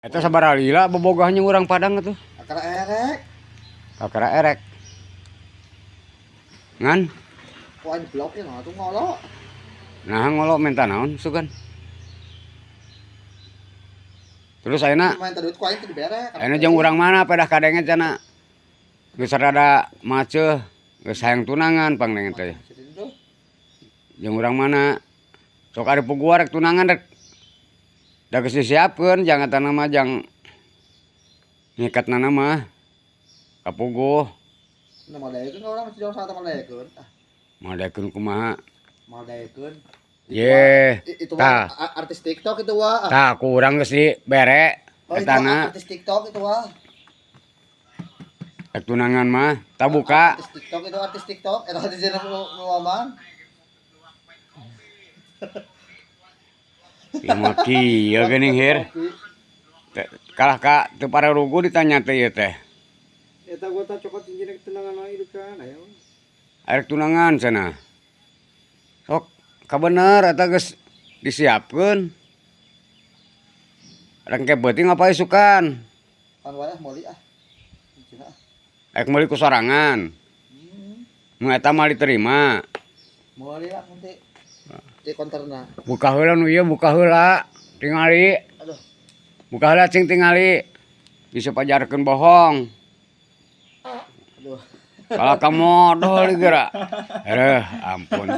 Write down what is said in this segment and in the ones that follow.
Eta sabaraha lila bobogohnya urang Padang atuh. Kakara erek. Kakara erek. Ngan? Ku aing blok ya atuh ngolo. Nah ngolo minta naon sugan. Terus ayeuna Main duit ku aing teu dibere. Ayeuna jeung urang mana pedah kadenge cenah. Geus rada maceuh, geus hayang tunangan pangdengen teh. Jeung urang mana? Sok ari puguh rek tunangan rek da geus disiapkeun jang eta mah jang ngikatna mah kapuguh. Nah madaekeun urang masih jauh saat madaekeun. Ah, Madaekeun kumaha? Madaekeun. Ye, Itu mah artis TikTok itu wah. Tah ku urang geus dibere Oh, itu etana. Artis TikTok itu wah. Rek tunangan mah, tah buka. Artis TikTok itu artis TikTok, eta di sini nu aman. Ieu mah kieu geuning hir. Kalah ka teu pararugu ditanya teh ieu teh. Eta gua tah cokot cincin rek tunangan wae dukan ayo. Arek tunangan cenah. Sok kabener eta geus disiapkeun. Rek engke peuting apa isukan? Kan wae ah meuli ah. Cincinna ah. Rek meuli ku sorangan. Nu eta mah diterima. Meuli ah nanti. Di konterna. Buka heula nu ieu buka heula tingali. Aduh. Buka heula cing tingali. Bisa pajarkeun bohong. Aduh. Kalau kamu modal geura. Ereuh, ampun.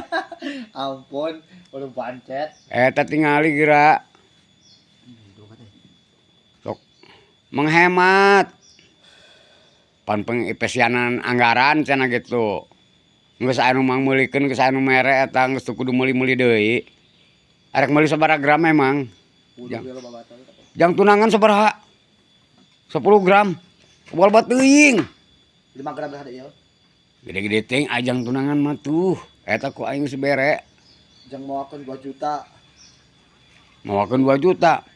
Ampun, udah pancet. Eta tingali geura. Sok menghemat. Pan pengipesianan anggaran cenah gitu. Geus anu mangmeulikeun geus anu mere eta geus teu kudu meuli-meuli deui. Arek meuli sabaraha gram emang? Jang tunangan sabaraha? 10 gram. Kebal bat teuing. 5 gram dah ieu. Gede-gede teuing ajang tunangan mah tuh. Eta ku aing geus bere. Jang mawakeun 2 juta. Mawakeun 2 juta.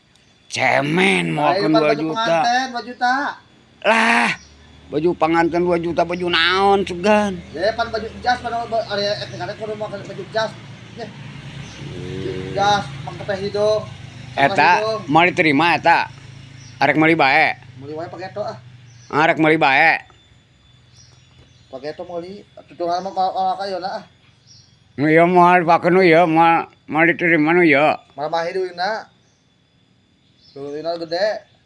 Cemen mawakeun 2 juta. Penganten 2 juta. Lah, baju panganten 2 juta baju naon sugan. Ya pan baju jas pan area kadang kudu makan baju jas. Yeh. Jas mangkepeh hidung. Eta moal diterima eta. Arek meuli bae. Meuli wae paketo ah. Arek meuli bae. Paketo meuli tutungan mah kalau ka ieu ah. Nu ieu moal dipake nu ieu moal diterima nu ieu. Malah mahi duitna. Duitna gede.